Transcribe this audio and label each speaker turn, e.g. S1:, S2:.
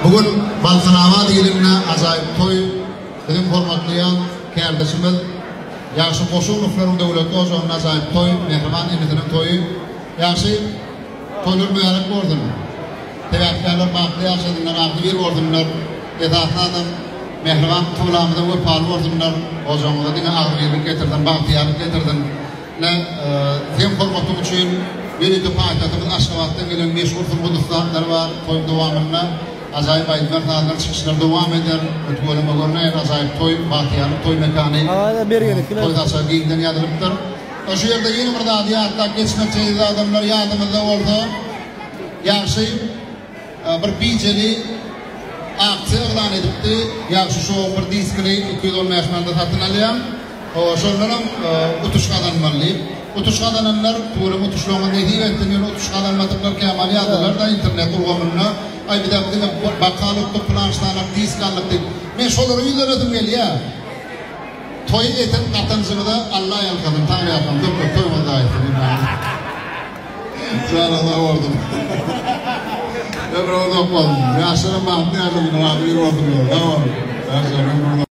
S1: Bu gün Balkanabat ilinde ajaýyp toý, biziň hormatlaýan kärdeşimiz Ýagşy Goşunowlaryň döwletli ojagynda ajaýyp toý, mähriban inisiniň toýy. Ýagşy toýlar mübärek bolsun! Sebäpkärler bagtly ýaşasynlar, agzybir bolsunlar! Esasanam mähriban kyblamyza wepaly bolsunlar! Ojagyňyza diňe agzybirlik getirsin, bagtyýarlyk getirsin! Ine, seň hormatyň üçin ýörite paýtagtymyz Aşgabatdan gelen meşhur sungat ussatlary bar. Toýuň dowamynda ajaýyp aýdymlar, sazlar, çykyşlar dowam eder. Tüweleme görneýän ajaýyp toý, bagtyýarlyk toý mekany. Toý saçagy giňden ýazylypdyr. Şu ýerde ýene bir zady ýatlap geçmekçi eziz adamlar, ýadyňyzda bolsa, ýagşy bir bijeli aksiýa yglan edipdi. Ýagşy şow bir diskini 215 manada satyn alýaň. Şondanam utuş gazanmaly diýip. Utuş gazananlar tüweleme utuşlaryňyz nesip etsin, ýöne utuş gazanmadyklar kämal ýazdylar-da internet ulgamynda, aý bizä diňe bokal utduk, pylan ştanak disk aldyk diýip. Men şolara ýüzlenesim gelýär. Toýy eten gatanjyňyza Alla ýalkasyn, Taňryýalkasyn, köp köp toýuňyz daýysyn. Janyňyz sag bolsun. Ömrüňiz uzak bolsun. Ýaşlaram bagtly ýaşasyn, razy bir bolsunlar. Sag boluň. Ýaşlar ömrüňiz.